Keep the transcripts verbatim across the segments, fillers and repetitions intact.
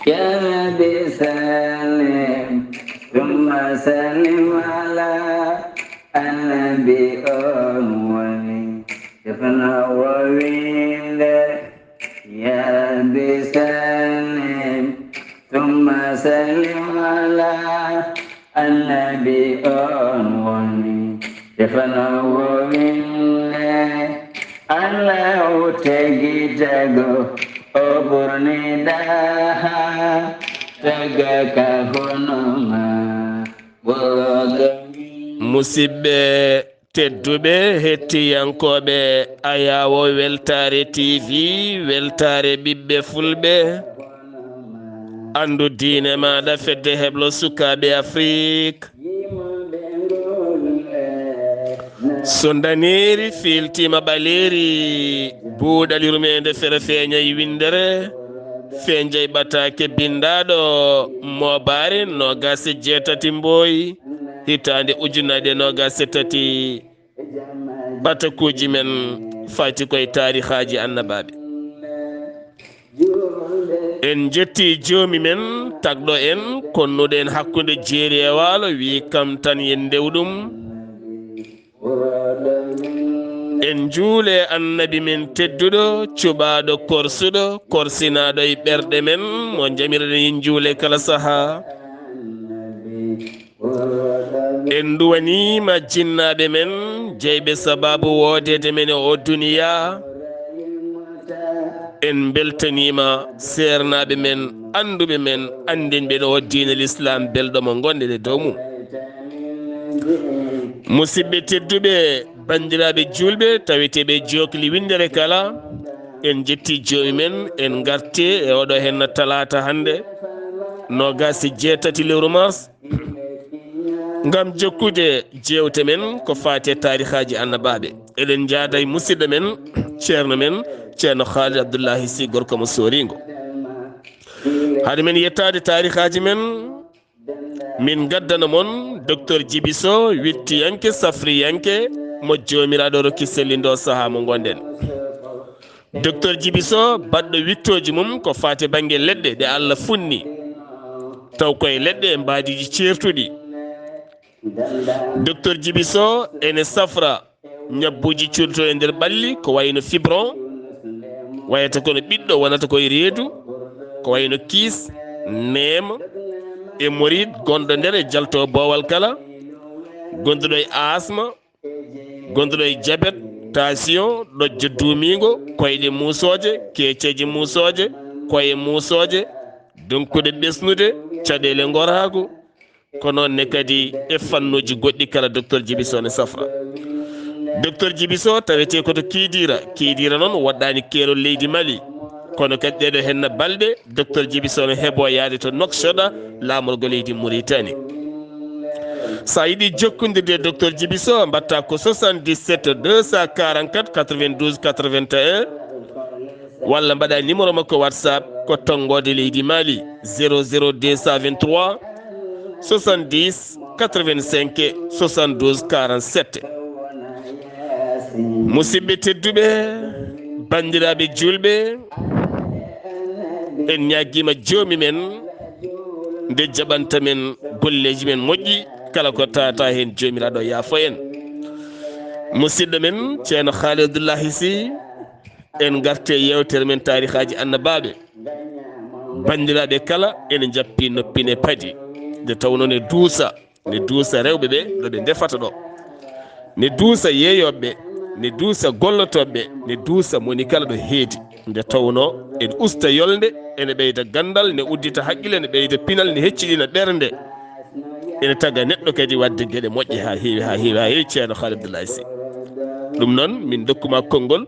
يا رب سلم ثم سلم على النبي أول. شفنا وويل. يا رب سلم ثم سلم على النبي أول. شفنا وويل. Alla o tagi tago, o ɓurni daha, taga ka honoma, ɓurɗo min. Musidɓe tedduɓe, hettiyankooɓe Ayawo Weltaare T V, Weltaare ɓiɓɓe Fulɓe, anndu diine maaɗa, fedde heblo sukaaɓe Afrik. So ndaneeri fiiltiima ɓaleeri, buuɗal yurmeende fere feeñay winndere, feeñay ɓataake binndaaɗo moobaare noogaas e jeetati mbooy, hitaande ujunaaje noogaas e tati. Ɓatakuuji men fayti koye taarihaaji annabaaɓe. En njetti joomi men tagɗo en, konnuɗo en hakkunde jeeri e waalo, wi kam tan yen ndew ɗum. En njuule annabi men tedduɗo, cuɓaaɗo korsuɗo, korsinaaɗo e ɓerɗe men, mo njamiraɗen yen njuule kala sahaa. En nduwaniima jinnaaɓe men, jeyɓe sabaabu woodeede men e o duniya. En mbeltaniima seernaaɓe men, annduɓe men, anndinɓe en o diine Lislaam belɗo mo ngonɗen e dow mum. Musidɓe tedduɓe, banndiraaɓe juulɓe, taweteeɓe jookli winndere kala, en njetti joomi men, en ngarti e oɗo henna talaata hannde, noogaas e jeetati lewru mars, ngam jokkude jeewte men ko faati e taarihaaji annabaaɓe. Eɗen njaada e musidɗo men, ceerno men, ceerno Khalid Abdullahi Sy, gorko mo Sooringo. Hade men yettaade taarihaaji men, min ngaddana mon Docteur Djiby Sow, wittiyanke, safriyanke, mo Joomiraaɗo rokki sellindo sahaa mo ngonɗen. Docteur Djiby Sow, baɗɗo wittooji mum ko faati bannge leɗɗe ɗe Allah funni, taw koye leɗɗe e mbaadiiji ceertuɗi. Docteur Djiby Sow ene safra ñabbuuji cuuɗotoo e nder ɓalli, ko wayno fibron, wayata kono ɓiɗɗo wonata koye reedu, ko wayno kiis, neema, hémorroïde gonɗo nder e jalto boowal kala, gonduɗo e asma, gonduɗo e jabet, tension, ɗojjo duumiingo, koyɗe muusooje, keeceeje muusooje, koye muusooje, donkuɗe ɓesnude, caɗeele ngoraagu, ko noon ne kadi e fannuuji goɗɗi kala Docteur Djiby Sow ne safra. Docteur Djiby Sow tawetee ko to Kidira. Kidira noon woɗɗaani keerol leydi Mali. Kono kadi ɗeeɗo henna balɗe, Docteur Djiby Sow ne heɓoo yaade to Nouakchott, laamorgo leydi Mauritanie. So a yiɗi jokkondirde e Docteur Djiby Sow, mbaɗtaa ko soixante-dix-sept deux cent quarante-quatre quatre-vingt-douze quatre-vingt-un, walla mbaɗaa numéro makko WhatsApp ko tonngoode leydi Mali, zéro zéro deux cent vingt-trois soixante-dix quatre-vingt-cinq soixante-douze quarante-sept. Musidɓe tedduɓe, banndiraaɓe juulɓe, en ñaagiima Joomi men nde jaɓanta men golleeji men moƴƴi, kala ko tawata heen, Joomiraaɗo yaafo en. Musidɗo men Ceerno Khalid Abdullahi Sy, en ngarte yeewtere men taarihaaji annabaaɓe. Banndiraaɓe kala ene njappi noppi ne padi, nde tawnoo ne duusa, ne duusa rewɓe ɓe ɗo ɓe ndefata ɗo, ne duusa yeeyooɓe, ne duusa gollotooɓe, ne duusa moni kala ɗo heedi. Nde tawnoo ene usta yolnde, ene ɓeyda ganndal, ne uddita haqqille, ne ɓeyda pinal, ne hecciɗina ɓernde, ene taga neɗɗo kadi waɗde geɗe moƴƴe haa heewi, haa heewi, haa heewi, Ceerno Khalid Abdullahi Sy. Ɗum noon, min ndokkuma konngol,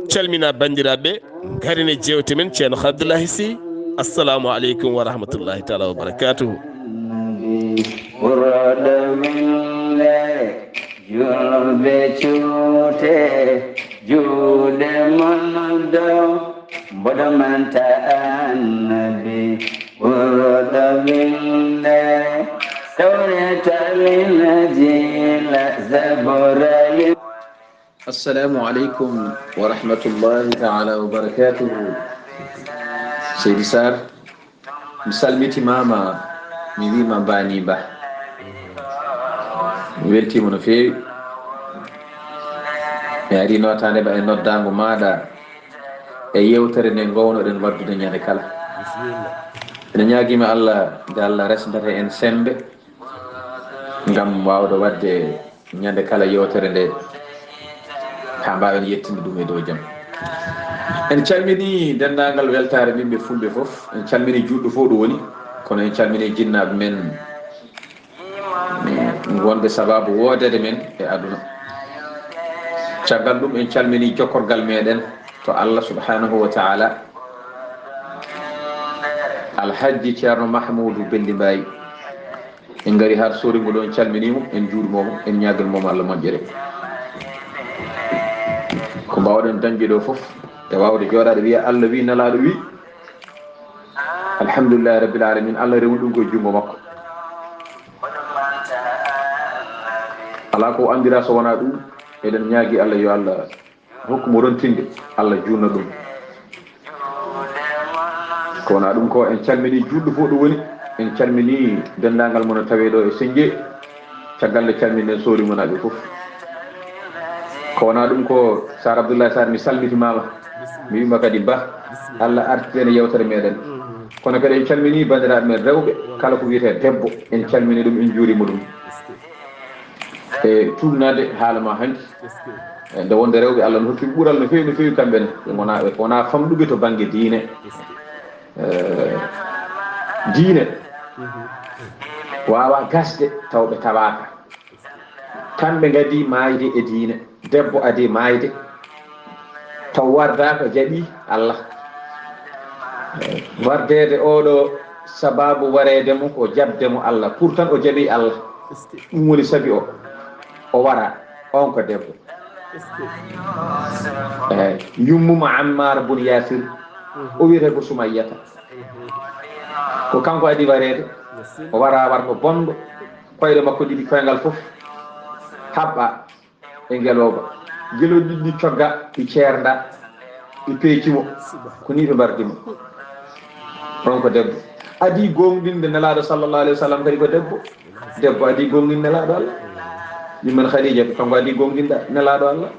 calmina banndiraaɓe, ngaren e jeewte men, Ceerno Abdullahi Sy. Assalamu aleykum wa rahmatullahi taala wa barakatuhu. Ɓurɗo winde, julɓe cuute, juuɗe mon dow, mboɗo manta annabi. Ɓurɗo winde, Tawreeta, Linjiila, Zabuura, Assalamu aleykum wa rahmatullahi taala wa barakatuhu. Seydi Sarr, Mi salmitimaama, mi wiima Mbani Ba. Mi weltiima no feewi. Mi ari nootaade ba e noddaango maaɗa e yeewtere nde ngownoɗen waɗdude ñande kala. Ene ñaagiima Allah, nde Allah resndata en semmbe ngam waawde waɗde ñande kala yeewtere nde, haa mbaawen yettinde ɗum e dow jam. En calminii denndaangal weltaare ɓiɓɓe fulɓe fof. En calminii juulɗo fof ɗo woni, kono en calminii jinnaaɓe men wonɓe sabaabu woodeede men e aduna. Caggal ɗum, en calminii jokkorgal meɗen to Allah subhanahu wa taala, Alhajji Ceerno Mahmuudu Belli Mbaay. En ngari har Sooringo ɗo, en calminii mo, en njuurimo mo, en ñaagan mo Allah moƴƴere. Ko mbaawɗen dañde ɗo fof, e waawde jooɗaade wiya Allah wi, Nelaaɗo wi, alhamdulillahi rabbil alamin, Allah rewni ɗum ko e junngo makko. Alaa ko o anndira so wonaa ɗum. Eɗen ñaagi Allah, yo Allah hokku mo rontinde, Allah juutna ɗum. Ko wonaa ɗum ko, en calminii juulɗo fof ɗo woni, en calminii denndaangal mo no tawee ɗo e Senje, caggal nde calminɗen Sooringonaaɓe fof. Ko wonaa ɗum ko, Saar Abdullahi Saar, mi salmitimaama, mi wiima kadi Ba, Allah artirene yeewtere meɗen. Kono kadi en calminii banndiraaɓe men rewɓe, kala ko wiyetee debbo, en calminii ɗum, en njuuriima ɗum. E tuugnaade haala ma hanki. E nde wonde rewɓe, Allah no hokki ɓural no feewi, no feewi kamɓe ne. Ɓe ngona, ɓe ngona famɗuɓe to bannge diine. E, diine waawa gasde taw ɓe tawaaka. Kamɓe ngadi maayde e diine. Debbo adi maayde taw wardaaka, jaɓi Allah. E, wardeede oɗo sababu wareede mo ko jaɓde mo Allah. Pourtant o jaɓi Allah. Ɗum woni sabi o, o wara. On ko debbo. Eeyi, yummum Ammar bun Yasir, o wiyetee ko Sumayyata. Ko kanko adi wareede. O wara wargo bonɗo. Koyɗe makko ɗiɗi, koyngal fof haɓɓa e ngelooba. Gelooɗi ɗiɗi cogga, ɗi ceernda, ɗi peeci mo. Ko nii ɓe mbardi mo. On ko debbo. Adi gooŋɗinde Nelaaɗo sallallahu alayhi wa sallam kadi ko debbo. Debbo adi gooŋɗinde Nelaaɗo Allah. Yumma Khadija, kanko adi gooŋɗinde Nelaaɗo Allah.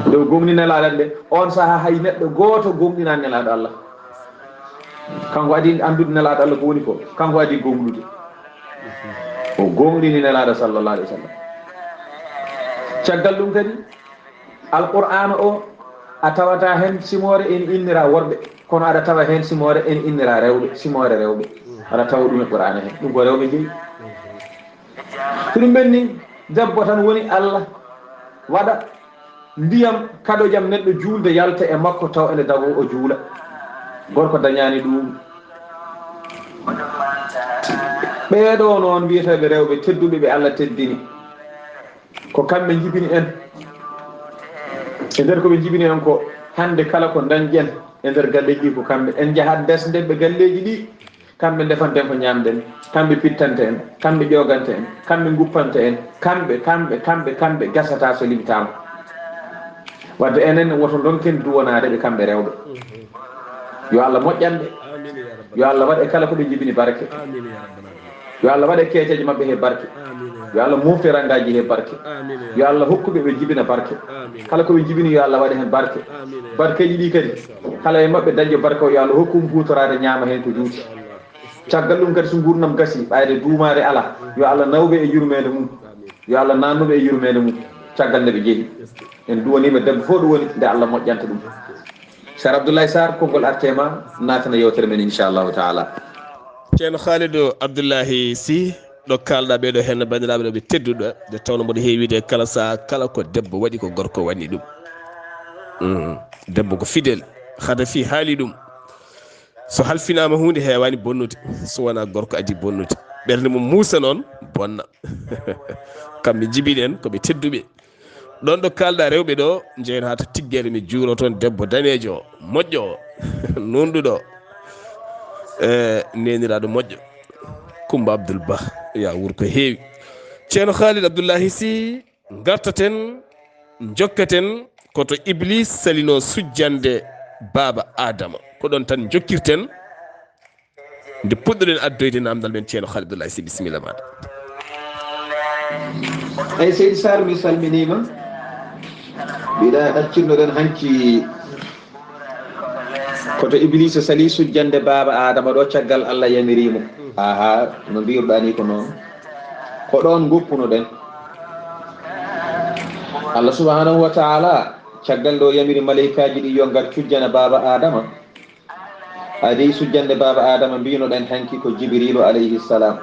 Nde o gooŋɗini Nelaaɗo Allah nde, on sahaa hay neɗɗo gooto gooŋɗinaani Nelaaɗo Allah. Kanko adi anndude Nelaaɗo Allah ko woni ko. Kanko adi gooŋɗude. O gooŋɗini Nelaaɗo sallallahu alayhi wa sallam. Caggal ɗum kadi, Alqur'aana o, a tawata heen simoore ene innira worɓe, kono aɗa tawa heen simoore ene innira rewɓe, simoore rewɓe. Aɗa tawa ɗum e Qur'aana heen. Ɗum ko rewɓe jeyi. Ko ɗum ɓenni, debbo tan woni Allah waɗa ndiyam kaɗojam neɗɗo juulde yalta e makko taw ene dagoo o juula. Gorko dañaani ɗum. Ɓee ɗoo noon wiyeteeɓe rewɓe tedduɓe ɓe Allah teddini, ko kamɓe njibini en. E nder ko ɓe njibini en ko, hannde kala ko ndañɗen e nder galleeji ɗi ko kamɓe. En njahat desde ɓe galleeji ɗi, kamɓe ndefanten ko ñaamɗen, kamɓe pittanta en, kamɓe ƴooganta en, kamɓe nguppanta en, kamɓe, kamɓe, kamɓe, kamɓe gasata so limtaama. Wadde enen woto ndonken duwanaade ɓe kamɓe rewɓe. Yo Allah moƴƴan ɓe. Yo Allah waɗ e kala ko ɓe njibini barke. Yo Allah waɗ e keeceeje maɓɓe he barke. Yo Allah mofte ranngaaji he barke. Yo Allah hokku ɓe ɓe njibina barke. Kala ko ɓe njibini yo Allah waɗ e heen barke. Barkeeji ɗi kadi, kala e maɓɓe dañɗo barke o, yo Allah hokku mo huutoraade, ñaama heen ko juuti. Caggal ɗum kadi, so nguurndam gasi, ɓayde duumaade alaa, yo Allah naw ɓe e yurmeende mum. Yo Allah naatnu ɓe e yurmeende mum. Caggal nde ɓe njehi, en duwanii ɓe debbo fof ɗo woni, nde Allah moƴƴanta ɗum. Sar Abdoulaye Sarr, konngol arte ma, naatana yeewtere men, inchallahu taala. Ceerno Khalidou Abdoulahi Sy, ɗo kaalɗa ɓeeɗo heen banndiraaɓe ɗo ɓe tedduɓe, nde tawno mboɗo heewi wiide kala sahaa, kala ko debbo waɗi ko gorko waɗni ɗum. Mm. Debbo ko fidèle, hade fii haali ɗum. So halfinaama huunde heewaani bonnude, so wonaa gorko adii bonnude. Ɓernde mum muusa noon, bonna. Kamɓe njibini en, ko ɓe tedduɓe. Ɗoon ɗo kaalɗa rewɓe ɗo, njehen haa to Tiggere, mi juuro toon debbo daneejo o, moƴƴo o, nuunɗuɗo o. E, neeniraaɗo moƴƴo. Kumba Abdoul Ba, ya wuur ko heewi. Ceerno Khalid Abdoulahi Sy, ngartaten, njokkaten ko to Iblis salinoo sujjande Baaba Aadama. Ko ɗoon tan njokkirten. Nde puɗɗoɗen addoyde namdal men ceeno Khalid Abdoulaye Sy, bisimilla maɗa. Ay Seydi Sar, mi salminima. Mbiɗa ɗaccirnoɗen hanki koto Iblisa sali sujjande baaba Adama ɗo caggal Allah yamirimo. Aha, no mbiruɗa ni ko noon. Ko ɗon goppunoɗen. Allah subhanahu wa ta'ala caggal ɗo yamiri maleykaji ɗi yo ngar cujjana baaba Adama. Adi sujjande baaba Adama mbinoɗen hanki ko Jibrilu alayhi salam.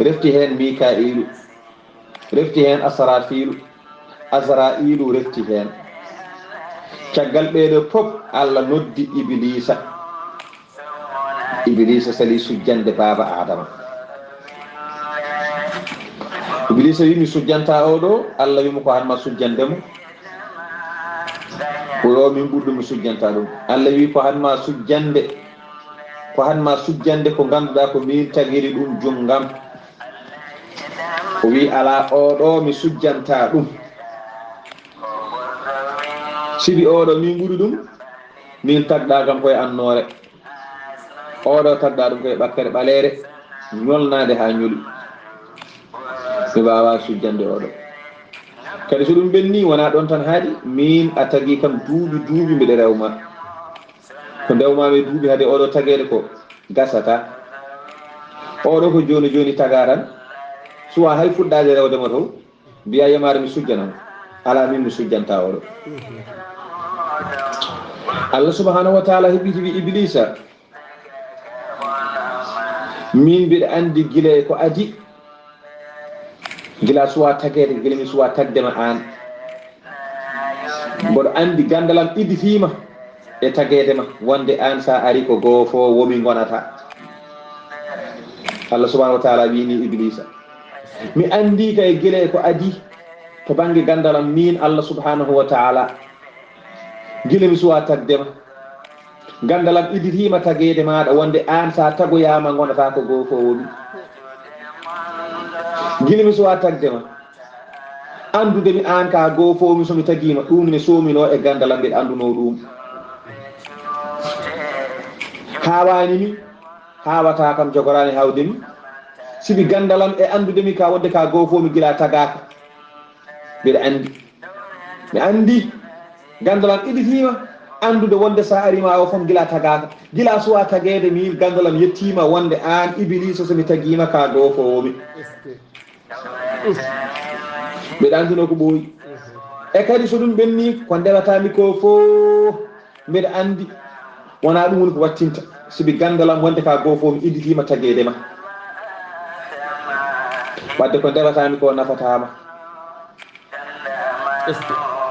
Refti heen Mika'ilu, refti heen Asrafilu, Azra'ilu refti heen. Caggal ɓeeɗo pop Allah noddi Iblisa. Iblisa sali sujjande baaba Adama. Iblisa wi mi sujjanta oɗo, Allah wi mo ko hanma sujjande mo. Ko yo min ɓurɗo mi sujjanta ɗum. Allah wi ko hanma sujjande, ko hanma sujjande ko ganduɗa ko min tagiri ɗum jungam. O wi ala oɗo mi sujjanta ɗum. Sibi oɗo min ɓuri ɗum, min tagɗa kam koye annore. Oɗo tagɗa ɗum koye ɓakkere ɓaleere, ñolnade ha ñoli. Mi wawa sujjande oɗo. Kadi so ɗum ɓenni, wona ɗon tan haaɗi, min a tagi kam duuɓi duuɓi mbiɗa rewma. Ko ndewmami duuɓi hade oɗo tageede ko gasata. Oɗo ko joni joni taga tan, suwa hay fuɗɗade rewde mo to, mbiya yamare mi sujjana mo. Ala min mi sujjanta oɗo. Allah subhanahu wa ta'ala heɓɓiti wi Iblisa, min mbiɗa andi gila ko adi. Gila suwa tagede, gila mi suwa tagde ma an. Mboɗo andi gandalam idditima e tagede ma, wonde an sa ari ko gofo womi gonata. Allah subhanahu wa ta'ala wini Iblisa, mi andi kay gila ko adi to bange gandalam min Allah subhanahu wa ta'ala. Gila mi suwa tagde ma. Gandalam idditima tagede maɗa wonde an sa tagoyama gonata ko gofo womi. Gila mi suwa tagde ma. Andude mi an ka gofo womi somi tagima ɗum ne somino e gandalam mbiɗa anduno ɗum. Hawani mi, hawata kam jogorani hawde mi. Sibi gandalam e andude mi ka wonde ka gofo mi gila tagaka. Mbiɗa andi. Mi andi gandalam idditima andude wonde sa arima o fof gila tagaka. Gila suwa tagede min gandalam yettima wonde an Iblisa somi tagima ka gofo womi. Mbiɗa andino ko ɓooyi. E kadi so ɗum ɓenni ko ndewatami ko fof mbiɗa andi wona ɗum woni ko wattinta. Sibi gandalam wonde ka gofo mi idditima tagede ma. Wadde ko ndewatami ko nafatama.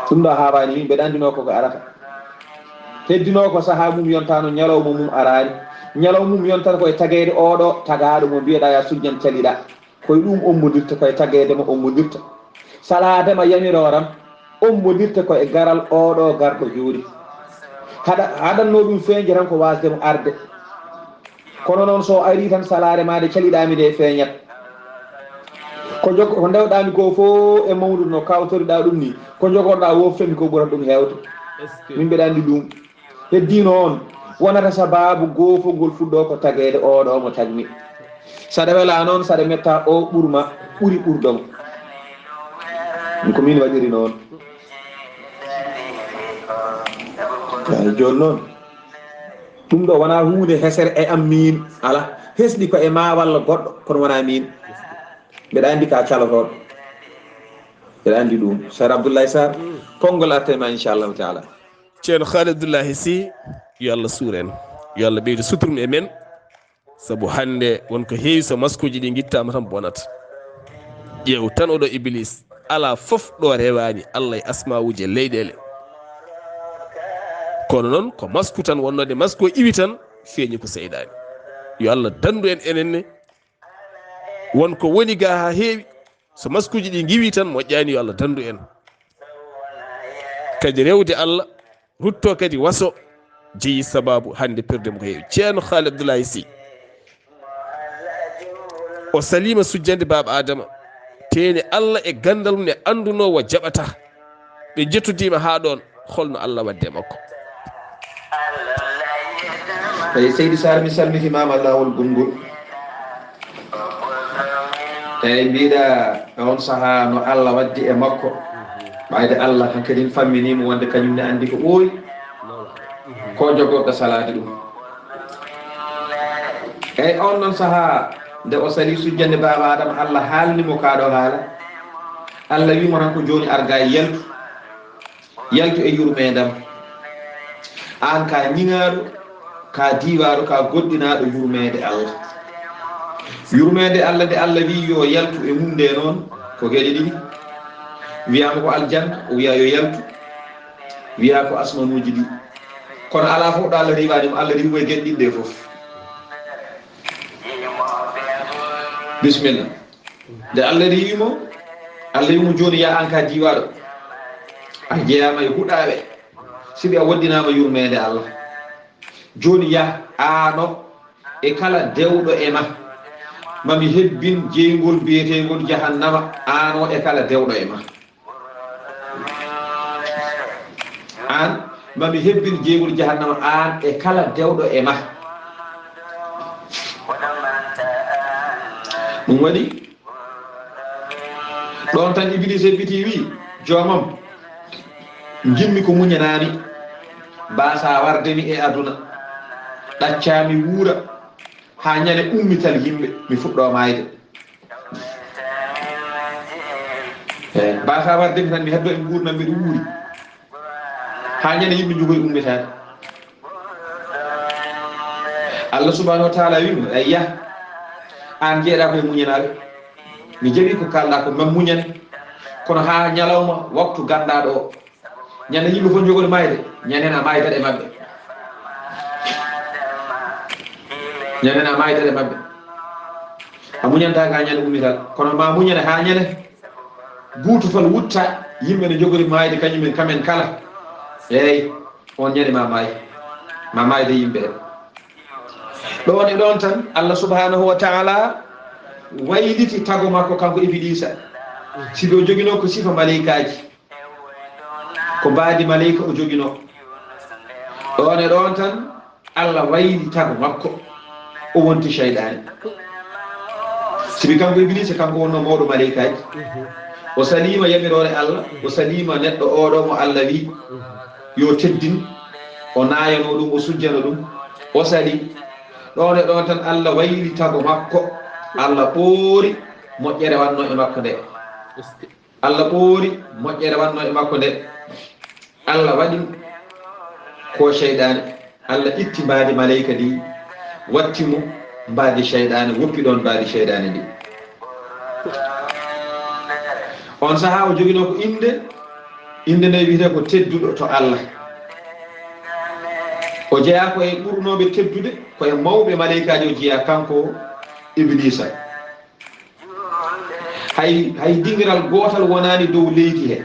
Ɗum ɗo hawani min mbeɗa andino koko arata. Heddino ko saha mum yontano ñalawma mum arani. Ñalawma mum yontata koye tagede oɗo tagaɗo mo mbiyeɗa ya sujjan caliɗa. Koye ɗum ommodirta koye tagede mo ommodirta. Saladema yamiroram ommodirta koye garal oɗo garɗo jooɗi. Haɗa haɗanno ɗum feñje tan ko wasde mo arde. Kono noon so ari tan salare ma de caliɗami de feñat. Ko jog ko ndewɗami ko fof e mawnude no kawtoriɗa ɗum ni ko jogorɗa woftomi ko ɓurat ɗum hewde. Min mbeɗa andi ɗum. Heddi noon wonata sababu gofogol fuɗɗo ko tagede oɗo mo tagmi. Saɗa wela noon saɗa metta o ɓurma ɓuri ɓurɗomo. Ɗum ko min waɗiri noon. Ay joni noon. Ɗum ɗo wona huunde hesere e am min ala hesɗi ko e ma walla goɗɗo kono wona min. Mbeɗa andi ka calotoɗo. Mbeɗa andi ɗum sar abdoulaye sar konngol atte ma inchallahu taala. Ceerno Khalid Abdoulahi Sy, yo Allah suur en, yo Allah ɓeydu suturum e men. Sabu hannde won ko heewi so maskuuji ɗi ngittaama tan bonata. Ƴeew tan oɗo Iblis, alaa fof ɗo rewaani Allah e asmaawuuji e leyɗeele. Kono noon ko masku tan wonnode masku o iwi tan feeñi ko seyɗaani. Yo Allah danndu en enen ne. Won ko woni gaa haa heewi so maskuuji ɗi ngiwi tan moƴƴaani yo Allah danndu en. Kadi rewde Allah. Rutto kadi waso jeyi sababu hannde perde mo ko heewi. Ceerno Khaali Abdoulaye Sy o saliima sujjande Baaba Aadama, teeni Allah e ganndal mum e anndunoo o jaɓataa. Ɓe njettodiima haa ɗoon, holno Allah waɗde e makko? Eyi, Seydi Sar, mi salmitimaama laawol gongol. Eyi, mbiɗa on sahaa no Allah waddi e makko. Ɓayde Allah hankkadin famminiimo wonde kañum ne anndi ko ɓooyi, ko jogorɗo salaade ɗum. Eyi, on non sahaa nde o sali sujjande Baaba Adama, Allah haalni mo kaa ɗo haala. Allah wii mo tan ko jooni ar gaa yaltu. Yaltu e yurmeendam. Aan ka ñiŋaaɗo, ka diiwaaɗo, ka goɗɗinaaɗo yurmeende Allah. Yurmeende Allah nde Allah wii yo yaltu e mum nde noon, ko geɗe ɗiɗi. Wiyaama ko aljanna, o wiya yo yaltu. Wiya ko asmanuuji ɗi. Kono alaa fof ɗo Allah riiwaani mo, Allah riiwo e geɗe ɗiɗi ɗe fof. Bisimilla. Nde Allah riiwi mo, Allah wi'i mo, "Jooni yah, aan ka diiwaaɗo. A jeyaama e huɗaaɓe, sibi a waɗɗinaama yurmeende Allah. Jooni yah, aano e kala dewɗo e ma. Ma mi hebbin jeyngol biyeteengol jahannama, aano e kala dewɗo e ma." Aan, ma mi hebbin jeyngol jahannama, aan e kala dewɗo e ma. Ɗum waɗi, ɗoon tan Ibiliisa hebbiti, wi'i, "Joomam, njiɗmi ko muñanaa mi, mbaasaa warde mi e aduna, ɗaccaa mi wuura, haa ñande ummital yimɓe, mi fuɗɗoo maayde." Eyi, mbaasaa warde mi tan, mi heddoo e nguurndam mbiɗo wuuri. Haa ñande yimɓe njogoyi ummitaade. Allah subhanahu wa taala wi'i mo, "Eyi, yah, aan njeyaɗaa ko e muñanaaɓe. Mi jaɓii ko kaalɗaa ko, ma muñane. Kono haa ñalawma waktu ganndaaɗo o, ñande yimɓe fof njogori maayde, ñande a maaydat e maɓɓe. Ñande a maaydat e maɓɓe. A muñantaa gaa ñande ummital, kono ma muñane haa ñande buutufal wutta, yimɓe ne njogori maayde, kañum en, kamen kala. Eey, on ñande ma maay, ma maayde yimɓe ɓe." Ɗoon e ɗoon tan, Allah subhanahu wa taala wayliti tago makko, kanko Ibiliisa. Sibi o joginoo ko sifa maleykaaji. Ko mbaadi maleyka o joginoo. Ɗoon e ɗoon tan, Allah wayli tago makko. O wonti seyɗaani. Sibi kanko Ibiliisa, kanko wonnoo mawɗo maleykaaji. O saliima yamiroore Allah, o saliima neɗɗo oo ɗoo mo Allah wii yo teddin. O naayanoo ɗum, o sujjana ɗum. O sali. Ɗoon e ɗoon tan, Allah wayli tago makko. Allah ɓoori moƴƴere wannoo e makko nde. Allah ɓoori moƴƴere wannoo e makko nde. Allah waɗi ko seyɗaane. Allah itti mbaadi maleyka ndi, watti mo mbaadi seyɗaane, woppi ɗoon mbaadi seyɗaane ndi. On sahaa o joginoo ko innde, innde nde wiyetee ko tedduɗo to Allah. O jeyaa ko e ɓurnooɓe teddude, ko e mawɓe maleykaaji o jeyaa, kanko Ibiliisa. Hay, hay dingiral gootal wonaani dow leydi he.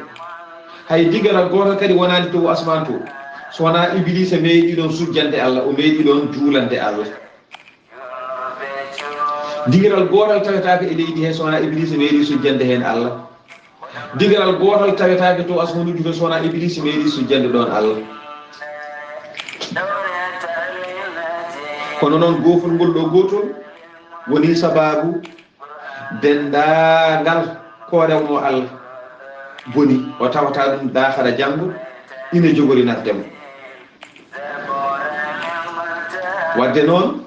Hay dingiral gootal kadi wonaani dow asmaan to. So wonaa Ibiliisa meeɗi ɗoon sujjande Allah, o meeɗi ɗoon juulande Allah. Dingiral gootal tawetaake e leydi he so wonaa Ibiliisa meeɗi sujjande heen Allah. Dingiral gootal tawetaake to asmanuuji to so wonaa Ibiliisa meeɗi sujjande ɗoon Allah. Kono noon, goofol ngol ɗo gootol woni sabaabu denndaangal ko rewnoo Allah boni, o tawata ɗum daakhara janngo ina jogori nafde mo. Wadde noon,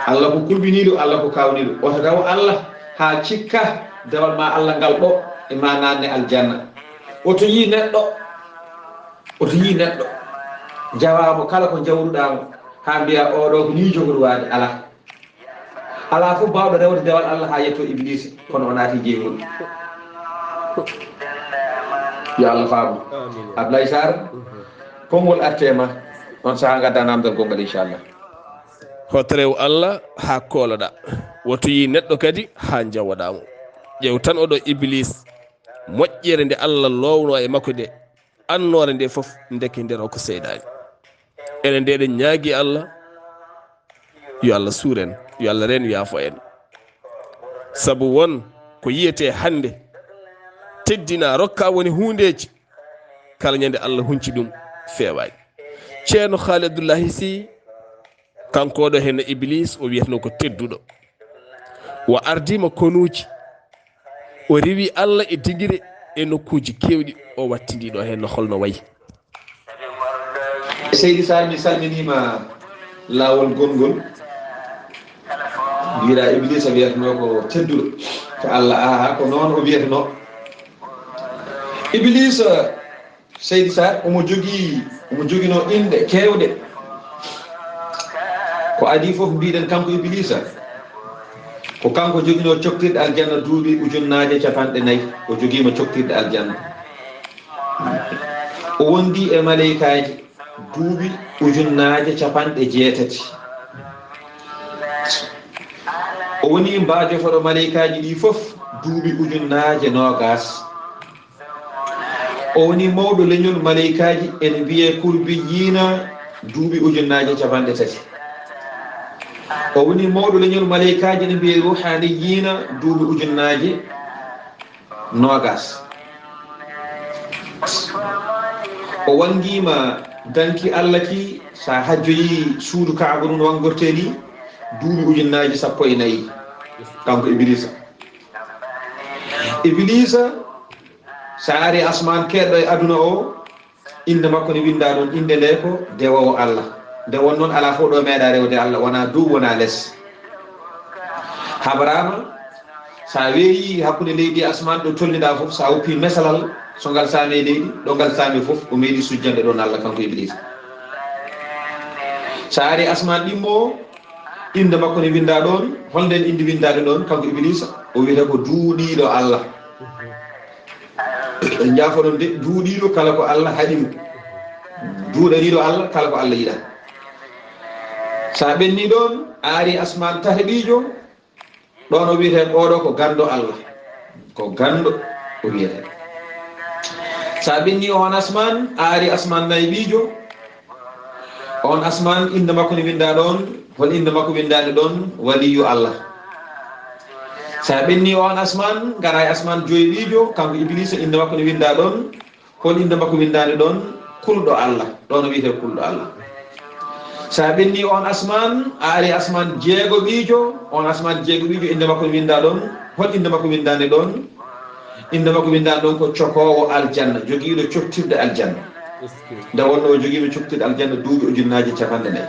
Allah ko kulɓiniiɗo, Allah ko kaawniiɗo. Oto rew Allah haa cikka dewal ma Allah ngal ɗo e ma naatne aljanna. Oto yii neɗɗo, oto yii neɗɗo, jawaa mo kala ko jawruɗaa mo, haa mbiyaa, "Oo ɗoo ko nii jogori waade." Alaa. Alaa fof baawɗo rewde dewal Allah haa yettoo Ibliisa, kono o naati jeyngol. Yo Allah faabu. Amiin. Ablaye Sarr, konngol artee ma, on sahaa ngaddaa naamndal gonngal, inchallah. Hoto rew Allah haa kooloɗaa. Woto yii neɗɗo kadi haa njawoɗaa mo. Ƴeew tan oo ɗoo Ibliis, moƴƴere nde Allah loownoo e makko nde, annoore nde fof, ndeke nder o ko seyɗaani. Enen nde eɗen ñaagii Allah, yo Allah suur en, yo Allah reen yaafo en. Sabu won ko yiyetee hannde, teddinaa, rokkaa woni huundeeji, kala ñande Allah hunci ɗum, feewaani. Ceerno Haali Abdullahi Si, kanko ɗo heen Iblis, o wiyatnoo ko tedduɗo. O ardiima konuuji. O rewi Allah e dingire e nokkuuji keewɗi. O wattindii ɗo heen no holno wayi. Seydi Sall, mi salminiima laawol gonngol. Mbiɗa Iblisa wiyatnoo ko tedduɗo. Ko Allah, aha, ko noon o wiyatnoo. Iblisa, Seydi Sall, omo jogii, omo joginoo inɗe keewɗe. Ko adii fof mbiɗen kanko Iblisa. Ko kanko joginoo coktirɗe aljanna duuɓi ujunnaaje capanɗe nayi. O jogiima coktirɗe aljanna. O wondi e maleykaaji duuɓi ujunnaaje capanɗe jeetati. O woni mbaajotoɗo maleykaaji ɗi fof duuɓi ujunnaaje noogaas. O woni mawɗo leñol maleykaaji, ene mbiyee kurbiyiina, duuɓi ujunnaaje capanɗe tati. O woni mawɗo leñol maleykaaji, ene mbiyee ruuhaaniyiina, duuɓi ujunnaaje noogaas. O wanngiima danki Allah ki, so a hajjoyii suudu Kaaba ndun wanngortee ni, duuɓi ujunnaaji sappo e nayi, kanko Iblisa. Iblisa, so a ari asmaan keedɗo e aduna o, innde makko ne winndaa ɗon, innde nde ko dewoowo Allah. Nde won noon alaa fof ɗo meeɗaa rewde Allah, wonaa dow, wonaa les. Habaraama, so a weeyi hakkunde leydi e asmaan ɗo tolniɗaa fof, so a woppi mesalal, so ngal saami e leydi, ɗo ngal saami fof, o meeɗi sujjande ɗon Allah, kanko Iblisa. So a ari asmaan ɗimmo o, innde makko ne winndaa ɗon, holnden innde winndaande ɗon, kanko Iblisa, o wiyata ko duuɗiiɗo Allah. En njaafoɗon de, duuɗiiɗo kala ko Allah haɗi mo. Duuɗaniiɗo Allah kala ko Allah yiɗaa. So a ɓennii ɗon, a ari asmaan tataɓiijo, ɗon o wiyetee oɗo ko ganndo Allah. Ko ganndo o wiyetee. So a ɓennii on asmaan, a ari asmaan nayiɓiijo, on asmaan innde makko ne winndaa ɗon, hol innde makko winndaande ɗon? Waliyu Allah. So a ɓennii on asmaan, ngaraa e asmaan joyɓiijo, kanko Iblisa, innde makko ne winndaa ɗon, hol innde makko winndaande ɗon? Kulɗo Allah. Ɗon o wiyetee kulɗo Allah. So a ɓennii on asmaan, a ari asmaan jeegoɓiijo, on asmaan jeegoɓiijo, innde makko ne winndaa ɗon, hol innde makko winndaande ɗon? Innde makko winndaande ɗon ko cokoowo aljanna, jogiiɗo coktirɗe aljanna. Nde wonnoo o jogiima coktirɗe aljanna duuɓi ujunnaaje capanɗe nayi.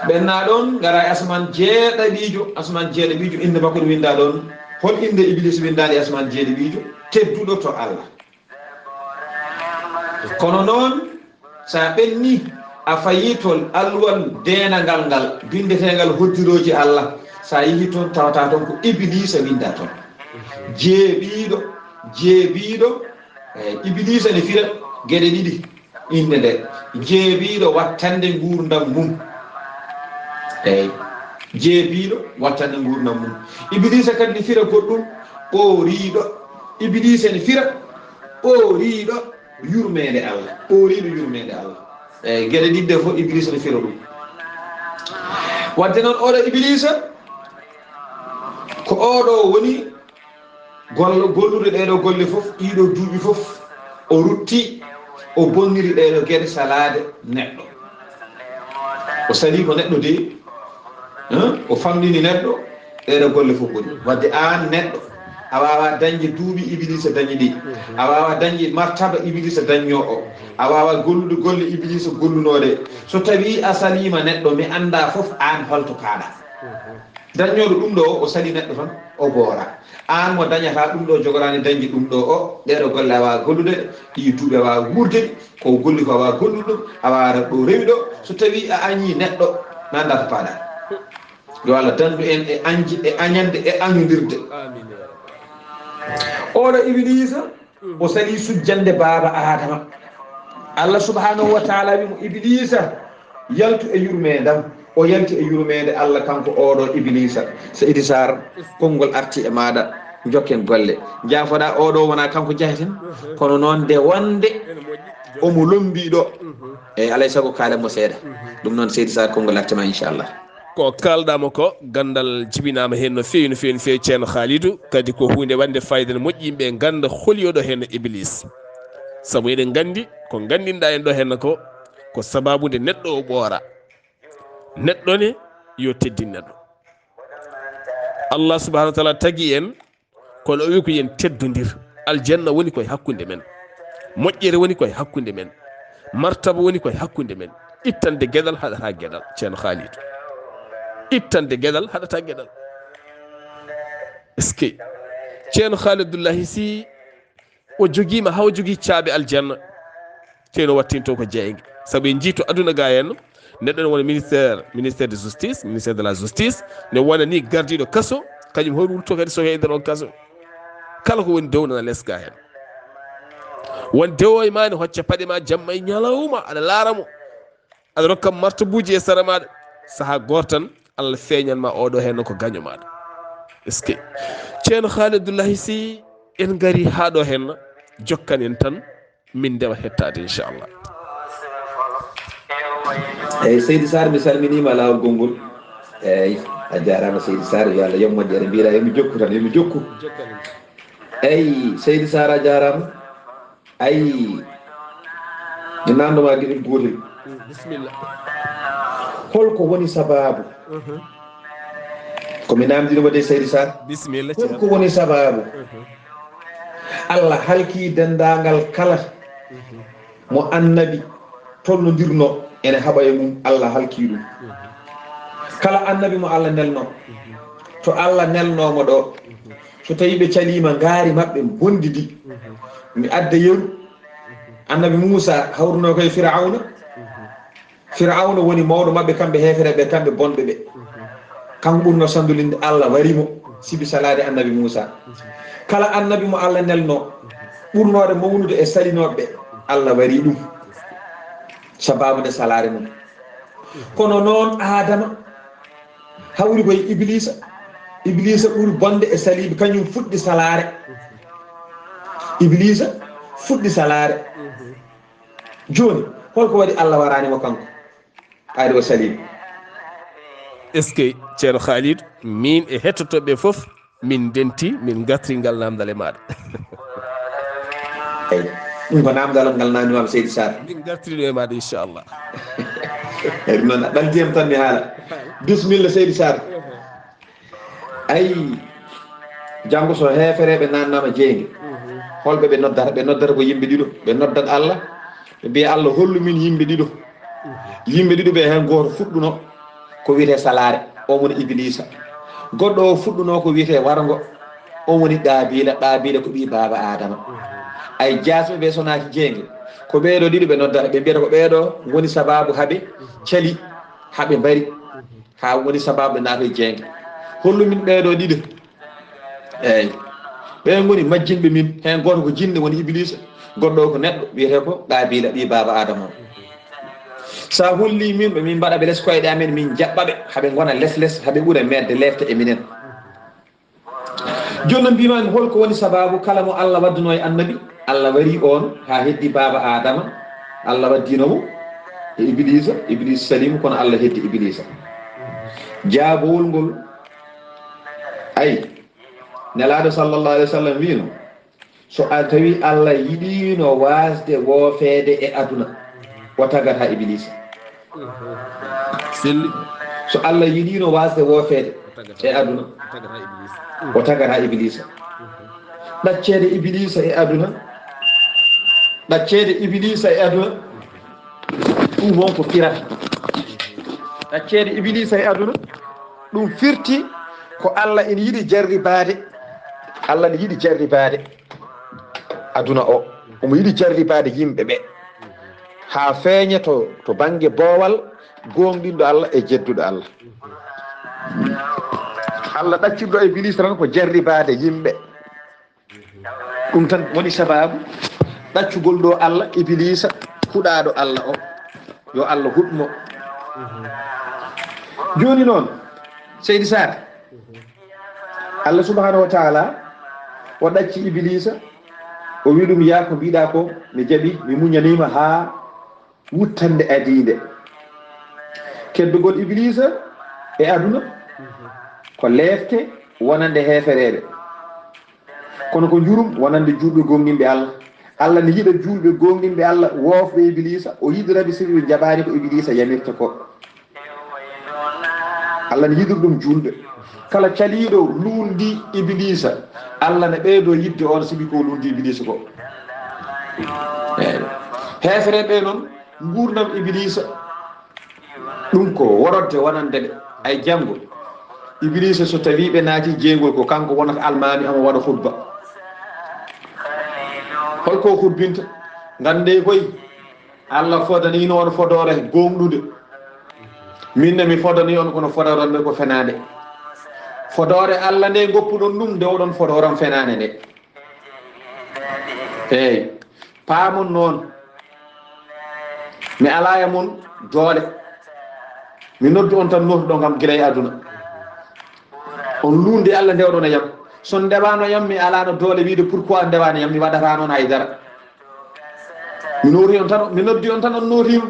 Ɓennaa ɗon, ngaraa e asmaan jeeɗaɓiijo, asmaan jeeɗaɓiijo, innde makko ne winndaa ɗon. Hol innde Iblisa winndaande e asmaan jeeɗaɓiijo? Tedduɗo to Allah. Kono noon, so a ɓennii, a fayii to alluwal deenangal ngal, binndetengal hoddirooji Allah, so a yehii toon, tawataa toon ko Iblisa winndaa toon. Jeeɓiiɗo, jeeɓiiɗo, eey, Iblisa ne fira geɗe ɗiɗi. Innde nde, jeebiiɗo wattande nguurndam mum. Eey, jeebiiɗo wattande nguurndam mum. Ibiliisa kadi ne fira goɗɗum, ɓooriiɗo. Ibiliisa ne fira ɓooriiɗo yurmeende Allah. Ɓooriiɗo yurmeende Allah. Eey, geɗe ɗiɗi ɗe fof Ibiliisa ne fira ɗum. Wadde noon, oɗo Ibiliisa, ko oɗo woni Gollo, gollude ɗee ɗoo golle fof, ɗii ɗoo duuɓi fof, o rutti, o bonniri ɗee ɗoo geɗe salaade neɗɗo. O salii ko neɗɗo de, hein? O famɗini neɗɗo, ɗee ɗoo golle fof boni. Wadde aan neɗɗo, a waawaa dañde duuɓi Ibiliisa dañi ɗi. A waawaa dañde martaba Ibiliisa dañnoo o. A waawaa gollude golle Ibiliisa gollunoo ɗe. So tawii a saliima neɗɗo, mi anndaa fof aan holto paaɗaa. Dañnooɗo ɗum ɗoo o, o salii neɗɗo tan, o boora. Aan mo dañataa ɗum ɗoo, jogoɗaa ne dañde ɗum ɗoo o, ɗee ɗoo golle a waawaa gollude, ɗii duuɓi a waawaa wuurde, ko o golli ko a waawaa gollude ɗum, a waawaa ɗo rewi ɗo. So tawii a añii neɗɗo, mi anndaa to paaɗaa. Yo Allah dandu en e añde, e añande, e añondirde. Oɗo Ibiliisa, o salii sujjande baaba Aadama. Allah subhanahu wa taala wi mo, Ibiliisa, yaltu e yurmeendam. O yalti e yurmeende Allah, kanko oɗo Ibiliisa. Seydi Saar, konngol arti e maaɗa, njokken golle. Njaafoɗaa, oɗo wonaa kanko jaheten, kono noon nde wonde omo lombii ɗo. Eey, alaa e sago kaalen mo seeɗa. Ɗum noon, Seydi Saar, konngol arti ma, inchallah. Ko kaalɗaa mo ko, ganndal jibinaama heen no feewi, no feewi, no feewi, Ceerno Khalidou. Kadi ko huunde waɗnde faayiida, no moƴƴi yimɓe ngannda holi oɗo heen Ibiliisa. Sabu eɗen nganndi ko nganndinɗaa en ɗo heen ko, ko sababu nde neɗɗo o ɓoora. Neɗɗo ne yo teddin neɗɗo. Allah subhanahu wa taala tagi en, kono o wi ko yen teddondir. Aljanna woni koye hakkunde men. Moƴƴere woni koye hakkunde men. Martaba woni koye hakkunde men. Ittande geɗal haɗata geɗal, Ceerno Khalid. Ittande geɗal haɗata geɗal. Est-ce que Ceerno Khalid Abdullahi Sy o jogiima, haa o jogii caabi aljanna? Teno wattinto ko jeeynge. Sabu en njii to aduna ga henno, neɗɗo ne wona ministère, ministère de justice, ministère de la justice, ne wona ni gardiiɗo kaso, kañum hoore wurto kadi so e nder on kaso. Kala ko woni dow nana les ga hen. Won dewo e ma ne hocca paɗe ma jamma e ñalawma, aɗa laara mo. Aɗa rokka martabuuji e sara maɗa. Saha gooto tan, Allah feeñan ma oɗo hen ko gaño maɗa. Est-ce que Ceerno Khalid Abdullahi Sy, en ngari haa ɗo hen, jokkan en tan, min ndewa hettaade, inchallah. Eyyi, Seydi Sarr, mi salminiima laawol konngol. Eyyi, a jaaraama, Seydi Sarr, yo Allah yoɓ moƴƴere. Mbiɗa, yo mi jokku tan, yo mi jokku. Eyyi, Seydi Sarr, a jaaraama. Ayi, mi naamndo ma geɗel gootel. Bisimilla. Holko woni sabaabu? Ko mi naamndino mo de, Seydi Sarr. Bisimilla, Ceerno. Holko woni sabaabu? Allah halki denndaangal kala mo annabi tolnondirno ene haɓa e mum, Allah halki ɗum. Kala annabi mo Allah nelno, to Allah nelno mo ɗo, so tawi ɓe caliima ngaari maɓɓe bonndi ndi, mi adda yeru. Annabi Muusa hawruno koye Firawna. Firawna woni mawɗo maɓɓe, kamɓe heefereɓe, kamɓe bonɓe ɓe. Kanko ɓurno sanndolinde, Allah wari mo, sibi salaade annabi Muusa. Kala annabi mo Allah nelno, ɓurnoɗo mawnude e salinooɓe ɓe, Allah wari ɗum. Sabaabu nde salaare mum. Kono noon Aadama hawri koye Ibliisa. Ibliisa ɓuri bonde e saliiɓe, kañum fuɗɗi salaare. Ibliisa fuɗɗi salaare. Jooni, holko waɗi Allah waraani mo kanko? Ari o saliiɓe. Est-ce que Ceerno Khalid, min e hettotooɓe fof, min ndenti, min ngartiri ngal naamndal e maaɗa? Eyyi, ɗum ko naamndal ngal naamndimaama, Seydi Sarr. Min ngartiri ɗum e maaɗa, inchallah. Eyyi, ɗum noon, a ɓalti am tan mi haala. Bisimilla, Seydi Sarr. Ayi, janngo so heefereɓe naatnaama jeynge, holɓe ɓe noddata? Ɓe noddata ko yimɓe ɗiɗo. Ɓe noddat Allah, ɓe mbiya, Allah, hollu min yimɓe ɗiɗo. Yimɓe ɗiɗo ɓe, heen gooto fuɗɗuno ko wiyetee salaare, o woni Ibiliisa. Goɗɗo o fuɗɗuno ko wiyetee warngo, o woni Qaabiila. Qaabiila ko ɓii baaba Aadama. Ay, jaasɓe ɓe so naati jeynge, ko ɓeeɗo ɗiɗo ɓe noddata, ɓe mbiyata ko ɓeeɗo ngoni sabaabu haa ɓe cali, haa ɓe mbari, haa woni sabaabu ɓe naati jeynge. Hollu min ɓeeɗo ɗiɗo. Eey, ɓe ngoni majjinɓe min. Heen gooto ko jinne, woni Ibiliisa, goɗɗo o ko neɗɗo, wiyetee ko Qaabiila, ɓii baaba Aadama o. So a hollii min ɓe, min mbaɗa ɓe les koyɗe amen, min jaɓɓa ɓe, haa ɓe ngona les les, haa ɓe ɓura meeɗde leefde e minen. Jooni noon, mbiimaami, holko woni sabaabu kala mo Allah waddunoo e annabi, Allah warii oon haa heddi baaba Aadama, Allah waddino mo e Ibiliisa, Ibiliisa salii mo, kono Allah heddi Ibiliisa. Jaabowol ngol, ay, Nelaaɗo sallallahu alayhi wa sallam wiino, so a tawi Allah yiɗiino waasde woofeede e aduna, o tagata Ibiliisa. Selli. So Allah yiɗiino waasde woofeede e aduna, o tagata Ibiliisa. Ɗacceede Ibiliisa e aduna, ɗacceede Ibiliisa e aduna, ɗum won ko firata. Ɗacceede Ibiliisa e aduna, ɗum firti ko Allah ina yiɗi jarribaade, Allah ina yiɗi jarribaade aduna o, omo yiɗi jarribaade yimɓe ɓe, haa feeña to, to bannge boowal gooŋɗinɗo Allah e jedduɗo Allah. Allah ɗaccirɗo Ibiliisa tan ko jarribaade yimɓe. Ɗum tan woni sabaabu ɗaccugol ɗo Allah Ibiliisa, huɗaaɗo Allah o, yo Allah huɗ mo. Jooni noon, Seydi Sarr, Allah subhanahu wa taala o ɗacci Ibiliisa, o wi ɗum, yaa ko mbiɗa ko, mi jaɓi, mi muñaniima haa wuttande adiinde. Keddugol Ibiliisa e aduna ko leefte wonande heefereeɓe, kono ko njurum wonande juulɓe gooŋɗinɓe Allah. Allah ne yiɗa juulɓe gooŋɗinɓe Allah, woofɓe Ibiliisa, o yiɗira ɓe, sibu ɓe njaɓaani ko Ibiliisa yamirta ko. Allah ne yiɗir ɗum juulɓe. Kala caliiɗo luundi Ibiliisa, Allah ne ɓeydo yiɗde on, sibu ko luundi Ibiliisa ko. Eey. Heefereɓe noon, nguurndam Ibiliisa, ɗum ko worodde wonande ɓe. Ay janngo, Ibiliisa so tawii ɓe naati jeyngol, ko kanko wonata almaami, omo waɗa khutba. Hol ko khutbinta? Nganndee koy, Allah fodaniino on fodoore gooŋɗude. Min ne mi fodanii on, kono fodoore am ko fenaande. Fodoore Allah nde ngoppuɗon ɗum, nde oɗon fodoore am fenaande nde. Eey, paamon noon, mi alaa e mon doole. Mi noddu on tan, nootuɗon kam gila e aduna. On luundi Allah, ndewɗon e yam. So on ndewaano yam, mi alaano doole wiide pourquoi on ndewaani yam, mi waɗataa noon hay dara. Mi nooti on tan, mi noddi on tan, on nootiima.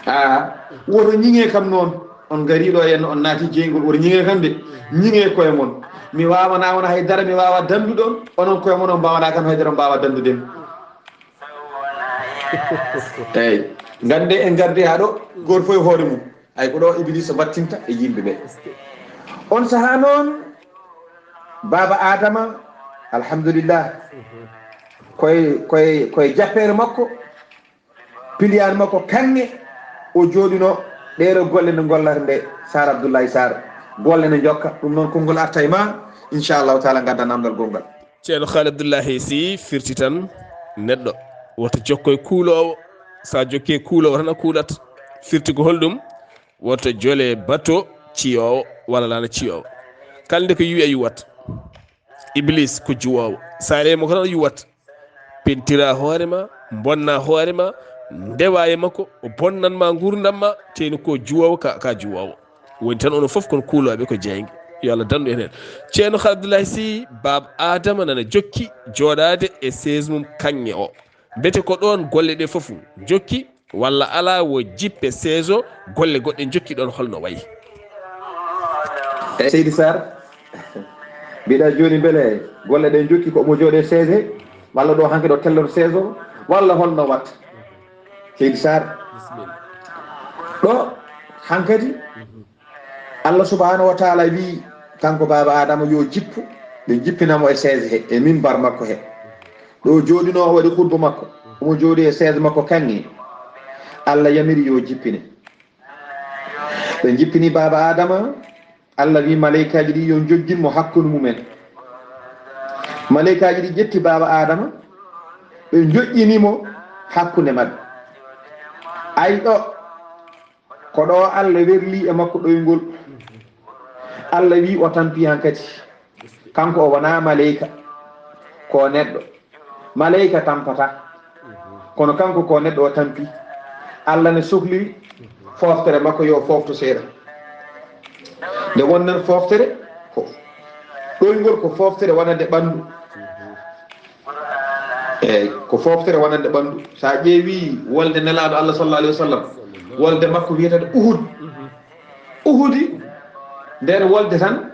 A, woto ñiŋe kam noon. On ngarii ɗo henna, on naati jeyngol, woto ñiŋe kam de. Ñiŋe koye mon. Mi waawanaa on hay dara, mi waawa danndude on. Onon koye mon, on mbaawanaa kam hay dara, on mbaawa danndude mi. Eey, nganndee en ngardi haa ɗo, gooto fof e hoore mum. Ay ko ɗo Ibiliisa battinta e yimɓe ɓe. On sahaa noon, Baaba Aadama, alhamdulillah, koye, koye, koye jappeere makko, piliyaan makko kaŋŋe, o jooɗino ɗeeɗo golle nde gollata nde, Saar Abdullahi Saar. Golle ne njokka, ɗum noon konngol arta e ma, inchallahu taala, ngadda namdal gonngal. Ceerno Haali Abdullahi, si firti tan neɗɗo, woto jokkoy kuuloowo. So a jokkii kuuloowo tan a kuulat. Firti ko holɗum? Woto jole bato ciyoowo walla laana ciyoowo. Kala nde ko yuwi a yuwat. Iblis ko juwoowo. So a remo ko tan a yuwat. Pentira hoore ma, bonna hoore ma, ndewa e makko, o bonnan ma nguurndam ma, teni ko juwoowo ka, ka juwoowo. Woni tan onon fof kon kuulooɓe ko jeynge. Yo Allah dandu en heen. Ceerno Haali Abdullahi si, Baaba Aadama nana jokki jooɗaade e chaise mum kaŋŋe o. Mbete ko ɗoon golle ɗe fof jokki, walla alaa wo jippe chaise o, golle goɗɗe jokki ɗoon holno wayi? Eey, Seydi Saar, mbiɗa jooni mbele golle ɗe jokki ko omo jooɗe chaise he, walla ɗo hanke ɗo tellor chaise o, walla holno watta? Seydi Saar. Bisimilla. Ɗo hankadi, mhm. Allah subhanahu wa taala wi kanko Baaba Aadama yo jippu, ɓe jippina mo e chaise he, e mimbar makko he. Ɗo jooɗino o waɗi khutba makko, omo jooɗi e chaise makko kaŋŋe. Allah yamiri yo jippine. Ɓe jippini Baaba Aadama, Allah wi maleykaaji ɗi yo jojjin mo hakkunde mumen. Maleykaaji ɗi ƴetti Baaba Aadama, ɓe joƴƴini mo hakkunde maɓɓe. Ay ɗo, ko ɗo Allah werli e makko ɗoyngol. Allah wi o tampi hankadi. Kanko o wonaa maleyka, ko neɗɗo. Maleyka tampata. Kono kanko ko neɗɗo o tampi. Allah ne sokli fooftere makko yo foofto seeɗa. Nde wonnen fooftere, ko ɗoyngol ko fooftere wonande ɓanndu. Eey, ko fooftere wonande ɓanndu. So a ƴeewi wolde Nelaaɗo Allah sallallahu alayhi wa sallam, wolde makko wiyetee Uhud. Uhudi, nder wolde tan,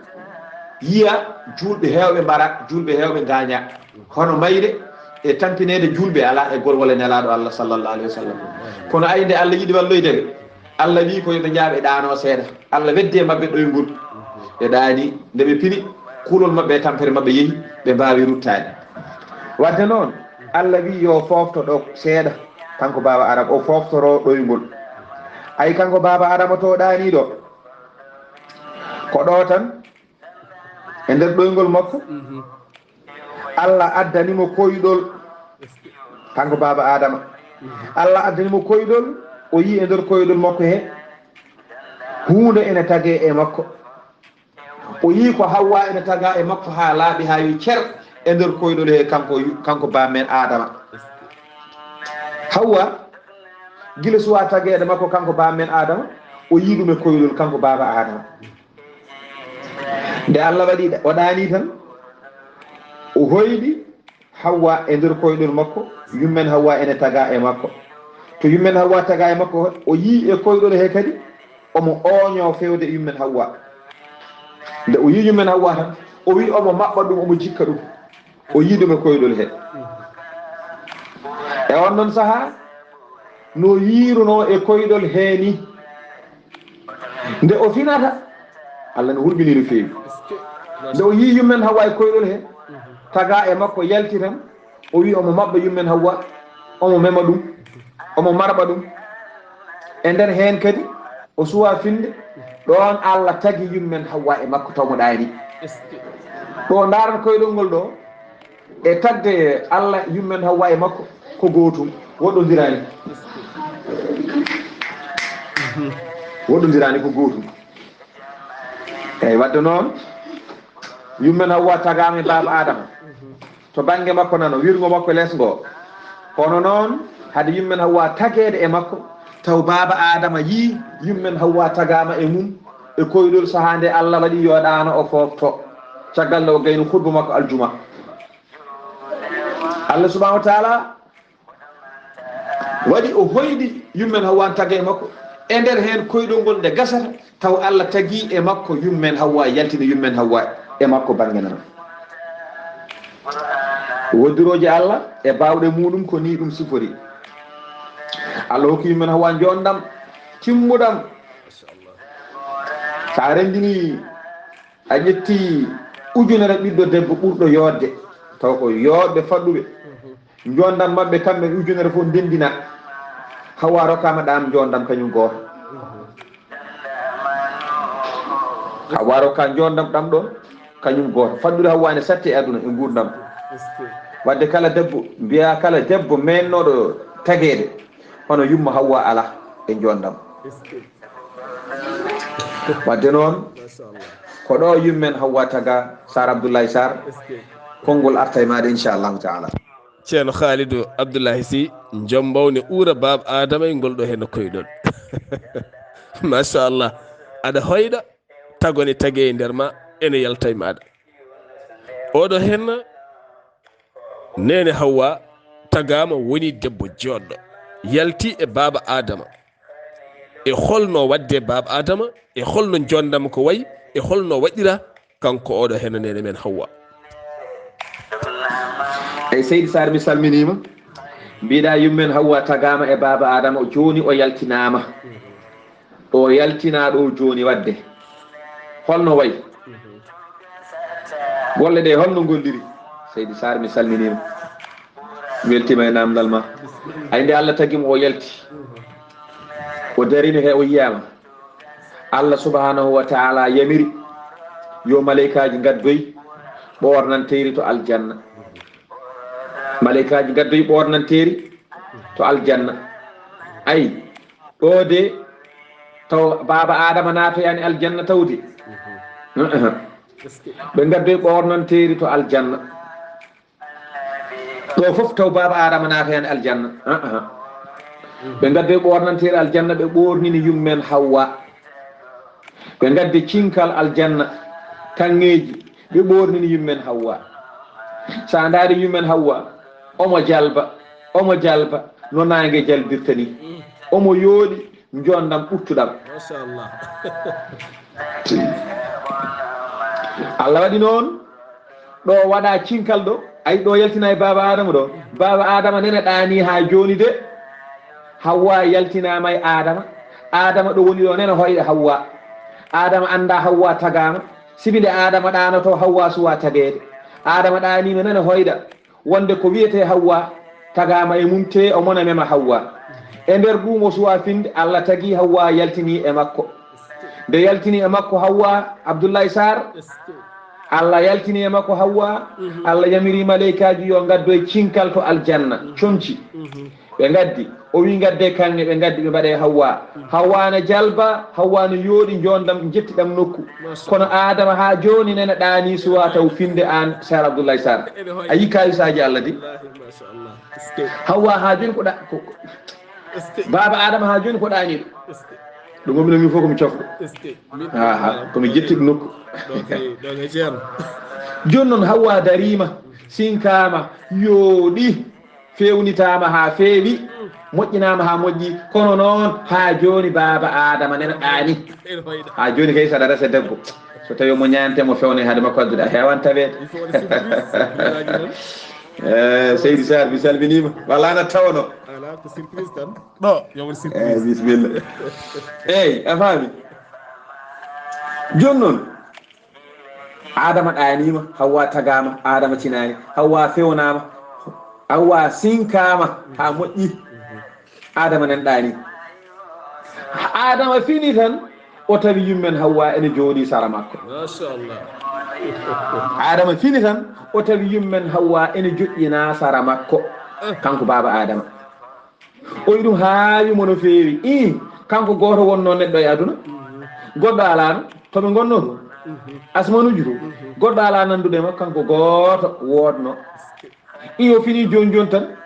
yiya juulɓe heewɓe mbara, juulɓe heewɓe ngaaña. Hono mayde e tampineede juulɓe alaa e gol walla Nelaaɗo Allah sallallahu alayhi wa sallam. Kono ay nde Allah yiɗi walloyde ɓe, Allah wi ko yo ɓe njaaɓe ɗaano seeɗa. Allah weddi e maɓɓe ɗoyngol. Ɓe ɗaani, nde ɓe pini, kuulol maɓɓe e tampere maɓɓe yehi, ɓe mbaawi ruttaade. Wadde noon, Allah wi yo foofto ɗo seeɗa, kanko Baaba Aadama, o fooftoro ɗoyngol. Ay kanko Baaba Aadama to ɗaaniiɗo, ko ɗo tan, e nder ɗoyngol makko, mhm. Allah addani mo koyɗol, kanko Baaba Aadama. Mhm. Allah addani mo koyɗol, o yii e nder koyɗol makko he, huunde ene tagee e makko. O yii ko Hawwa ene tagaa e makko haa laaɓi, haa wi cer e nder koyɗol he, kanko, kanko baamen Aadama. Hawwa, gila suwaa tageede makko, kanko baamen Aadama, o yii ɗum e koyɗol, kanko Baaba Aadama. Nde Allah waɗi o ɗaanii tan, o hoyɗi Hawwa e nder koyɗol makko, yummen Hawwa ene tagaa e makko. To yummen Hawwa tagaa e makko, o yii e koyɗol he kadi, omo ooñoo feewde e yummen Hawwa. Nde o yii yummen Hawwa tan, o wi omo maɓɓa ɗum, omo jikka ɗum. O yii ɗum e koyɗol he. E on ɗon sahaa, no yiirunoo e koyɗol hee nii. Nde o finata, Allah no hulɓinii no feewi. Nde o yii yummen Hawwa e koyɗol hee, tagaa e makko yalti tan, o wii omo maɓɓa yummen Hawwa, omo mema ɗum, omo marɓa ɗum. E nder heen kadi, o suwaa finde, ɗoon Allah tagi yummen Hawwa e makko taw mo ɗaani. Ɗo ndaaran koyɗol ngol ɗo, e tagde Allah yummen Hawwa e makko ko gootum, woɗɗondiraani. Woɗɗondiraani ko gootum. Eyi, wadde noon, yummen Hawwa tagaama e baaba Adama. To bannge makko nano, wirngo makko les ngo. Kono noon, hade yummen Hawwa tageede e makko, taw baaba Adama yii yummen Hawwa tagaama e mum, e koyɗol sahaa nde Allah waɗi yo ɗaano o foofto. Caggal nde o gayni khutba makko aljuma. Allah subhanahu wa ta'ala waɗi o hoyɗi yummen Hawwa taga e makko. E nder heen koyɗol ngol nde gasata, taw Allah tagi e makko yummen Hawwa, yaltini yummen Hawwa e makko bannge nano. Woddirooje Allah e baawɗe muɗum ko nii ɗum sifori. Allah hokki yummen Hawwa njoonɗam timmuɗam. So a renndini, a ƴetti ujunere ɓiɗɗo debbo ɓurɗo yooɗde, taw ko yooɗɓe faɗɗuɓe. Njoonɗam maɓɓe kamɓe ujunere fof ndenndina. Hawwa rokkaama ɗam njoonɗam kañum gooto. Hawwa rokka njoonɗam ɗam ɗon kañum gooto. Faɗɗude Hawwa ne satti e aduna e nguurndam. Wadde kala debbo, mbiya kala debbo meennooɗo tageede, hono yumma Hawwa alaa e njoonɗam. Wadde noon, ko ɗo yummen Hawwa taga, Sar Abdoulaye Sar. Konngol arta e maaɗa, inchallahu taala. Ceerno Khalidou Abdoulaye Sy, jom mbawne uura baaba Adama e ngol ɗo heen koyɗol. Machallah. Aɗa hoyɗa, tago ne tagee e nder ma, ene yalta e maaɗa. Oɗo heen, neene Hawwa tagaama, woni debbo jooɗɗo, yalti e baaba Adama. E holno waɗde baaba Adama, e holno njoonɗam ko wayi, e holno waɗira kanko oɗo heen neene men Hawwa. Eyi, Seydi Sar, mi salminiima. Mbiɗa yummen Hawwa tagaama e baaba Adama, o jooni o yaltinaama. O yaltinaa ɗo jooni waɗde. Holno wayi? Golle ɗe holno ngolliri? Seydi Sar, mi salminiima. Mi weltiima e naamndal ma. Ay, nde Allah tagi mo, o yalti. O darino he, o yiyaama. Allah subhanahu wa ta'ala yamiri yo maleykaaji ngaddoy ɓoornanteeri to aljanna. Maleykaaji ngaddoy ɓoornanteeri to aljanna. Ay, ɗo de, taw baaba Adama naatoyaani aljanna tawde. Ɓe ngaddoy ɓoornanteeri to aljanna. Ɗo fof taw baaba Adama naata heen aljanna. Aa. Ɓe ngaddoy ɓoornanteeri aljanna, ɓe ɓoornini yummen Hawwa. Ɓe ngaddi cinkal aljanna, kaŋŋeeji, ɓe ɓoornini yummen Hawwa. So a ndaari yummen Hawwa, omo jalba, omo jalba, no naange jalbirta ni. Omo yooɗi, njoonɗam ɓuttuɗam. Machallah. Allah waɗi noon, ɗo waɗa cinkal ɗo, ay ɗo yaltina e baaba Adama ɗo. Baaba Adama nene ɗaani haa jooni de. Hawwa yaltinaama e Adama. Adama ɗo woni ɗo nene hoyɗa Hawwa. Adama annda Hawwa tagaama. Sibi nde Adama ɗaanoto Hawwa suwa tageede. Adama ɗaaniino nene hoyɗa. Wonde ko wiyetee Hawwa tagaama e mum, tee o mona mema Hawwa. E nder ɗum o suwa finde, Allah tagi Hawwa yaltini e makko. Nde yaltini e makko Hawwa, Abdoulaye Sarr, Allah yaltini e makko Hawwa, Allah yamiri maleykaaji yo ngaddoy cinkal to aljanna, comci. Ɓe ngaddi, o wi ngadde kaŋŋe, ɓe ngaddi, ɓe mbaɗe Hawwa. Hawwa ne jalba, Hawwa ne yooɗi, njoonɗam, jettiɗam nokku. Kono Adama haa jooni nene ɗaani suwa taw finde aan, Sarr Abdoulaye Sarr. A yii kayisaaji Allah de. Hawwa haa jooni ko ɗa-, ko, ko, baaba Adama haa jooni ko ɗaaniiɗo. Ɗum woni min fof ko mi cofɗo. Aha, ko mi jettiɗo nokku. Jooni noon Hawwa dariima, sinkaama, yooɗi, feewnitaama haa feewi, moƴƴinaama haa moƴƴi, kono noon haa jooni baaba Adama nena ɗaani. Haa jooni kay so aɗa resa debbo, so tawi omo ñaante, mo fewne hade makko addude, a heewan taweede. Eh, Seydi Sarr, mi salminiima. Wala na tawno. Ala ko surprise tan. Ɗo, yo won surprise. Eh, bismillah. Eyi, a faami? Jooni noon, Adama ɗaaniima, Hawwa tagaama, Adama tinaani, Hawwa fewnaama, Hawwa sinkaama haa moƴƴi. Adama nan ɗaani. Adama fini tan, o tawi yummen Hawwa ene jooɗii sara makko. Machallah. Adama fini tan, o tawi yummen Hawwa ene joƴƴinaa sara makko. Kanko baaba Adama. O yi ɗum haawi mo no feewi. Ii, kanko gooto wonnoo neɗɗo e aduna. Goɗɗo alaano, to ɓe ngonnoo to. Asmanuuji to. Goɗɗo alaa nanndude e makko, kanko gooto woodnoo. Iyo fini jooni jooni tan.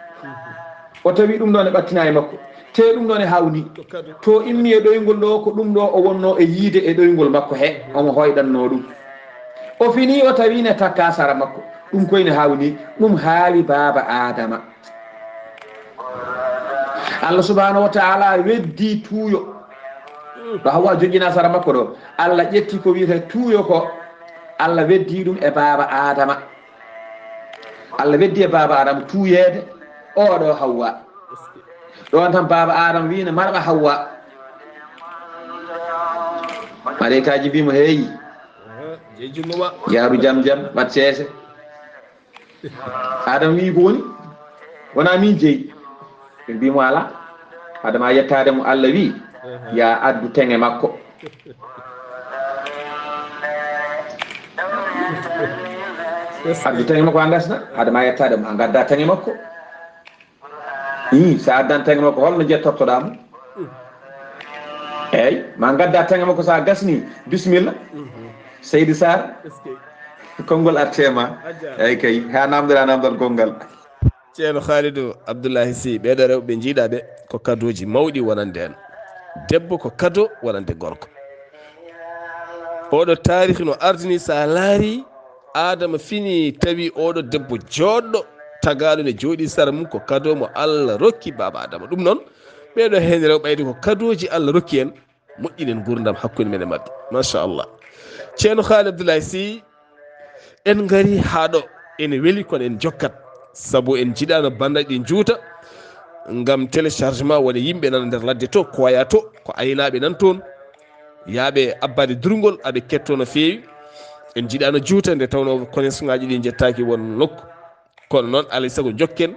O tawi ɗum ɗo ne ɓattina e makko. Te ɗum ɗo ne hawni. To immi e ɗoyngol ɗo, ko ɗum ɗo o wonno e yiide e ɗoyngol makko he. Omo hoyɗanno ɗum. O fini o tawi ne takka sara makko. Ɗum koy ne hawni. Ɗum haawi baaba Adama. Allah subhanahu wa ta'ala weddi tuuyo. Ɗo Hawwa joƴƴina sara makko ɗo. Allah ƴetti ko wiyete tuuyo ko. Allah weddi ɗum e baaba Adama. Allah weddi e baaba Adama tuuyeede oɗo Hawwa. Ɗon tan baaba Adama wiino marɓa Hawwa. Malaykaaji mbii mo heeyi. Jey jungo ma. Yaaru jam jam, wat seese. Adama wii ko woni? Wona min jeyi. Ɓe mbii mo ala. Adama yettaade mo Allah wii, ya addu teŋe makko. Addu teŋe makko a ngasna. Adama yettaade mo a ngadda teŋe makko. Ii, so a addan teŋe makko, holno jettortoɗaa mo? Eey, ma ngadda teŋe makko, so a gasni, bisimilla. Seydi Sarr, konngol artee ma. Eey kay, haa namdoɗaa namdal gonngal. Ceerno Khalidou Abdoulahi Sy, ɓeeɗo rewɓe njiiɗaa ɓe, ko kadooji mawɗi wonande en. Debbo ko kado wonande gorko. Oɗo taarikh no ardini, so a laari, Adama fini tawi oɗo debbo jooɗɗo, tagaaɗo ne jooɗi sara mum, ko kado mo Allah rokki baaba Adama. Ɗum noon, ɓeeɗo heen rewɓe ɓayde ko kadooji Allah rokki en, moƴƴinen nguurndam hakkunde men e maɓɓe. Machallah. Ceerno Khalidou Abdoulahi Sy, en ngari haa ɗo, ene weli kono en jokkat, sabu en njiɗaano bannda ɗi njuuta, ngam téléchargement woni yimɓe nana nder ladde to, koya to, ko aynaaɓe nan toon, yaaɓe abbaade durngol, aɓe kettoo no feewi. En njiɗaano juuta nde tawnoo konesŋaaji ɗi njettaaki won nokku. Kono noon, alaa e sago jokken,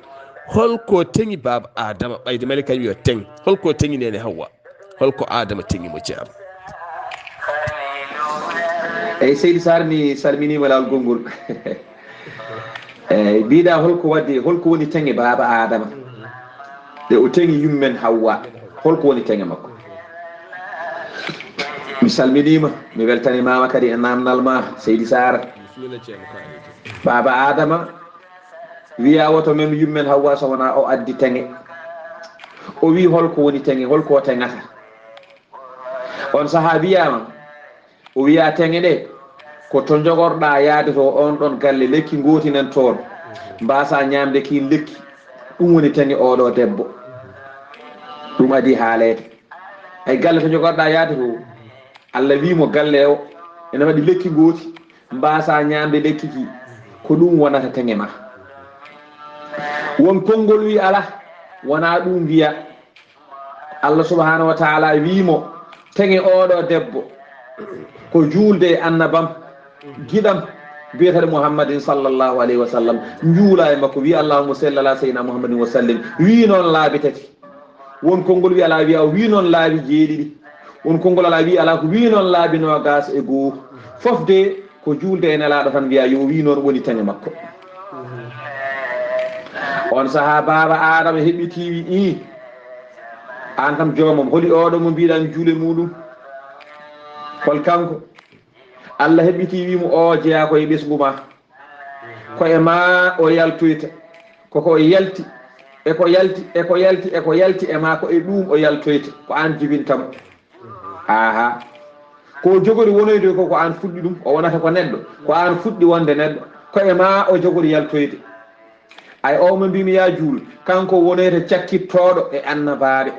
holko teŋi baaba Adama, ɓayde mali kañum yo teŋ, holko teŋi neene Hawwa? Holko Adama teŋi mo, Ceerno? Eyi, Seydi Sarr, mi salminiima laawol gonngol. Eyi, mbiɗa holko waɗi, holko woni teŋe baaba Adama? Nde o teŋi yummen Hawwa, holko woni teŋe makko? Mi salminiima, mi weltanimaama kadi e naamnal ma, Seydi Sarr. Bisimilla, Ceerno Khalidou. Baaba Adama wiya woto mem yummen Hawwa so wonaa o addi teŋe. O wi holko woni teŋe, holko o teŋata? On sahaa wiyaama, o wiya teŋe ɗe, ko to njogorɗaa yaade to on ɗon galle, lekki ngooti nan toon, mbaasa ñaamde kiin lekki. Ɗum woni teŋe oɗo debbo. Ɗum adii haaleede. Ay galle to njogorɗaa yaade to, Allah wii mo galle o ene waɗi lekki ngooti, mbaasa ñaamde lekki ki, ko ɗum wonata teŋe ma. Won konngol wii alaa, wonaa ɗum wiya. Allah subhanahu wa ta'ala wii mo, teŋe oɗo debbo, ko juulde e annabam, giɗam, biyeteeɗo Muhammadin sallallahu alayhi wa sallam, njuula e makko, wii, "Allahumma salli ala sayyidina Muhammadin wa sallim." Wii noon laabi tati. Won konngol wii alaa, wii a wii noon laabi jeeɗiɗi. Won konngol alaa, wii alaa, ko wii noon laabi noogaas e goo. Fof de ko juulde e Nelaaɗo tan wiya yo wii noon woni teŋe makko. On sahaa baaba Aadama heɓɓitii wi, "Ii, aan kam joomam, holi oɗo mo mbiɗan juule muɗum? Hol kanko?" Allah heɓɓitii wi mo, "O jeyaa ko e ɓesngu ma. Ko e ma o yaltoyta. Ko ko yalti, e ko yalti, e ko yalti, e ko yalti e ma, ko e ɗum o yaltoyta. Ko aan jibinta mo." Aha. Ko o jogori wonoyde ko, ko aan fuɗɗi ɗum, o wonata ko neɗɗo. Ko aan fuɗɗi wonde neɗɗo. Ko e ma o jogori yaltoyde. Ay o mo mbimi ya juul, kanko wonoyta cakkittooɗo e annabaaɓe.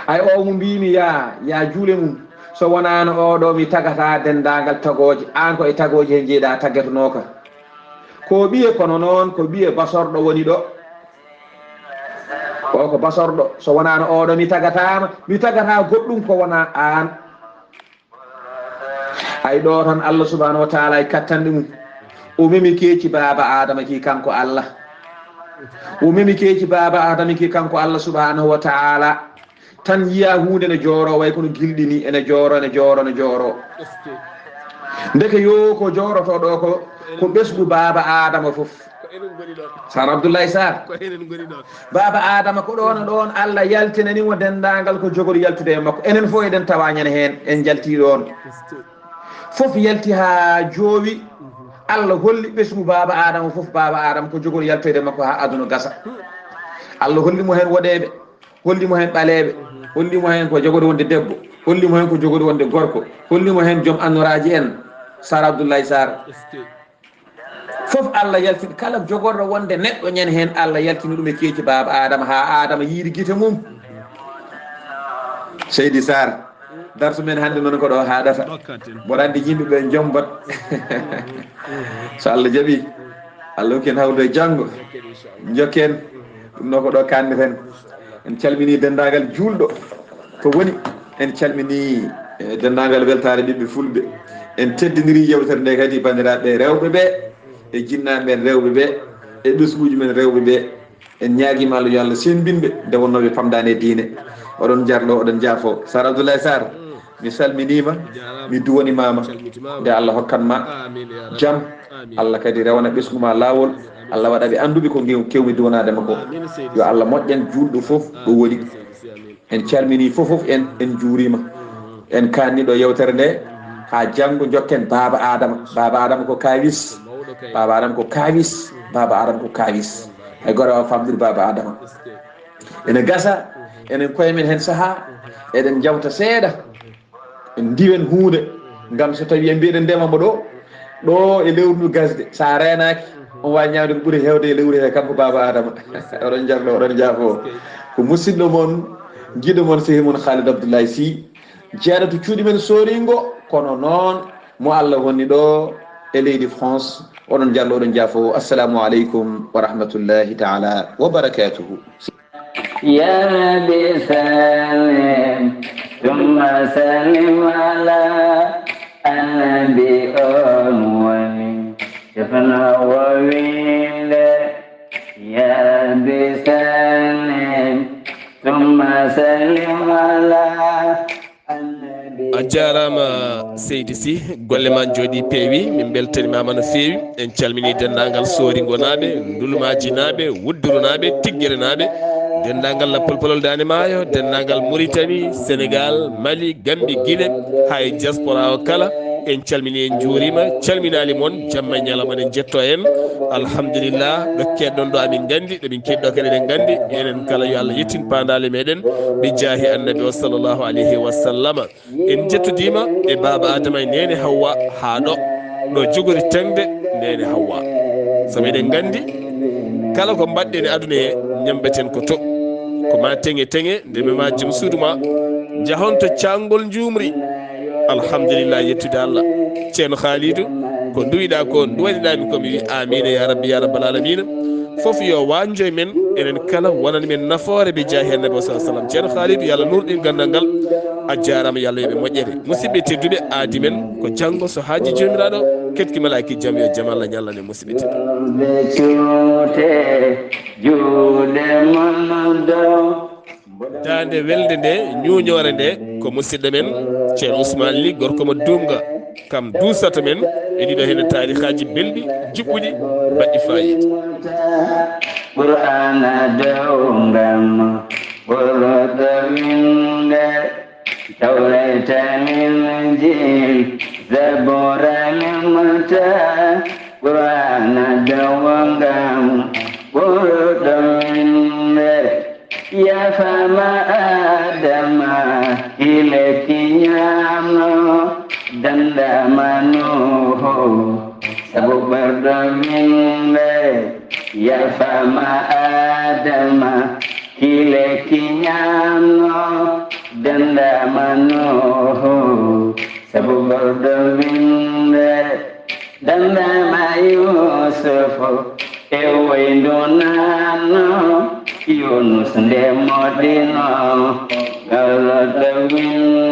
Ay o mo mbimi ya, ya juule mum, so wonaano oɗo mi tagata denndaangal tagooje, aan ko e tagooje he njeeɗa taggetonooka. Ko ɓiye, kono noon ko ɓiye basorɗo woni ɗo. O ko basorɗo, so wonaano oɗo, mi tagataama, mi tagataa goɗɗum ko wonaa aan. Ay ɗo tan Allah subhanahu wa taala e kattanɗe mum. O memi keeci baaba Adama ki kanko Allah. O memi keeci baaba Adama ki kanko Allah subhanahu wa taala. Tan yiya huunde ne jooro, way kono gilɗi ni, ene jooro, ene jooro, ene jooro. Ndeke yo ko jooroto ɗo ko, ko ɓesgu baaba Adama fof. Sar Abdoulaye Sarr. Baaba Adama ko ɗoon e ɗoon Allah yaltinani mo denndaangal ko jogori yaltude e makko. Enen fof eɗen tawa ñande heen, en njalti ɗoon. Fof yalti haa joowi. Allah holli ɓesngu baaba Adama fof, baaba Adama ko jogori yaltoyde makko haa aduna gasa. Allah holli mo heen woɗeeɓe, holli mo heen ɓaleeɓe, holli mo heen ko jogori wonde debbo, holli mo heen ko jogori wonde gorko, holli mo heen joom annoraaji en, Sar Abdoulaye Sarr. Fof Allah yaltini kala jogorɗo wonde neɗɗo ñande heen, Allah yaltini ɗum e keeci baaba Adama haa Adama yiiri gite mum. Seydi Sarr, darsu men hannde noon ko ɗo haaɗata. Mboɗo anndi yimɓe ɓe njombat. So Allah jaɓi, Allah hokki en hawrude e janngo. Njokken. Ɗum ɗo ko ɗo kaanneten. En calminii denndaangal juulɗo to woni. En calminii, eh, denndaangal weltaare ɓiɓɓe fulɓe. En teddiniri yewtere nde kadi banndiraaɓe rewɓe ɓe e jinnaaɓe men rewɓe ɓe e ɓesnguuji men rewɓe ɓe. En ñaagiima Allah yo Allah sembin ɓe nde wonnoo ɓe famdaani e diine. Oɗon njarlo, oɗon njaafo. Sar Abdoulaye Sarr, mi salminiima, mi duwanimaama. Nde Allah hokkan ma jam, Allah kadi rewana ɓesngu ma laawol. Allah waɗa ɓe annduɓe ko ngew-, kewmi duwanaade ma ko. Yo Allah moƴƴan juulɗo fof ɗo woni. En calminii fof fof, en, en njuuriima. En kaanni ɗo yewtere nde, haa janngo njokken baaba Adama. Baaba Adama ko kaawis. Baaba Adama ko kaawis. Baaba Adama ko kaawis. Hay gooto waawaa famɗude baaba Adama. Ene gasa, enen koye men heen sahaa, eɗen njawta seeɗa. En ndiwen huunde, ngam so tawii en mbiɗen ndema mo ɗo, ɗo e lewru ndu gasde, so a reenaaki, on waawi ñaamde ko ɓuri heewde e lewru he, kanko baaba Adama. Oɗon njarlo, oɗon njaafo. Ko musidɗo mon, giɗo mon, sehi mon Khalid Abdoulaye Sy, jeeɗato cuuɗi men Sooringo, kono noon mo Allah honni ɗo e leydi France. Oɗon njarlo, oɗon njaafo. Assalamu aleykum wa rahmatullahi taala wa barakatuhu. يا رب سلم ثم سلم على النبي أم ولي شفنا وويل. يا رب سلم ثم سلم على النبي. A jaaraama seydi Sy, golle ma njooɗi peewi, min mbeltanimaama no feewi. En calminii denndaangal Sooringonaaɓe, Ndulmaajinaaɓe, Wudduronaaɓe, Tiggerenaaɓe, denndaangal Lappol Polol Daande Maayo, denndaangal Muritani, Senegaal, Mali, Gambi, Gine, haa e diaspora o kala. En calminii, en njuuriima, calminaali mon, jamma e ñalawma eɗen njettoo en. Alhamdulillah, ɗo keedɗon ɗo amin nganndi, ɗo min keedɗo kadi eɗen nganndi. Enen kala yo Allah yettin paandaale meɗen, bi jaahi annabi o sallallahu alayhi wa sallama. En njettodiima e baaba Adama e neene Hawwa haa ɗo, ɗo jogori teŋde neene Hawwa. Sabu eɗen nganndi, kala ko mbaɗɗen e aduna he, ñammbaten ko to. Ko ma teŋe teŋe, nde mema joom suudu ma, njahon to caanngol njuumri. Alhamdulillah, yettude Allah. Ceerno Khalidou, ko nduwiɗa ko, nduwaniɗa mi ko, mi wi amiina ya rabbi ya rabbal alamina. Fof yo wañjo e men, enen kala wonani men nafoore bi jaahi annabi o sallallahu alaihi wasallam. Ceerno Khalidou, yo Allah nurɗin ganndal ngal. A jaaraama, yo Allah yoɓe moƴƴere. Musidɓe tedduɓe, aadi men ko janngo so haaji Joomiraaɗo, ketki malaaki jam yo jam Allah ñallan e musidɓe tedduɓe. Juuɗe mon dow. Daande welde nde, ñuuñoore nde, ko musidɗo men Ceerno Ousmane Ly, gorko mo Duumga. Kam duusata men e ɗiɗo hene taarikaaji belɗi, juɓɓuɗi, baɗɗi faayiida. Qur'aana dow ngam ɓurɗo winnde, Tawreeta Linjiil, Zabuura Limta, Qur'aana dow ngam ɓurɗo winnde. Yaafama Adama, hile kiñaano, dandama Nuuhu, sabu ɓurɗo winnde. Yaafama Adama, hile kiñaano, dandama Nuuhu, sabu ɓurɗo winnde. Dandama Yusufu e woyndu nano, Yunus nde moɗino, galata win.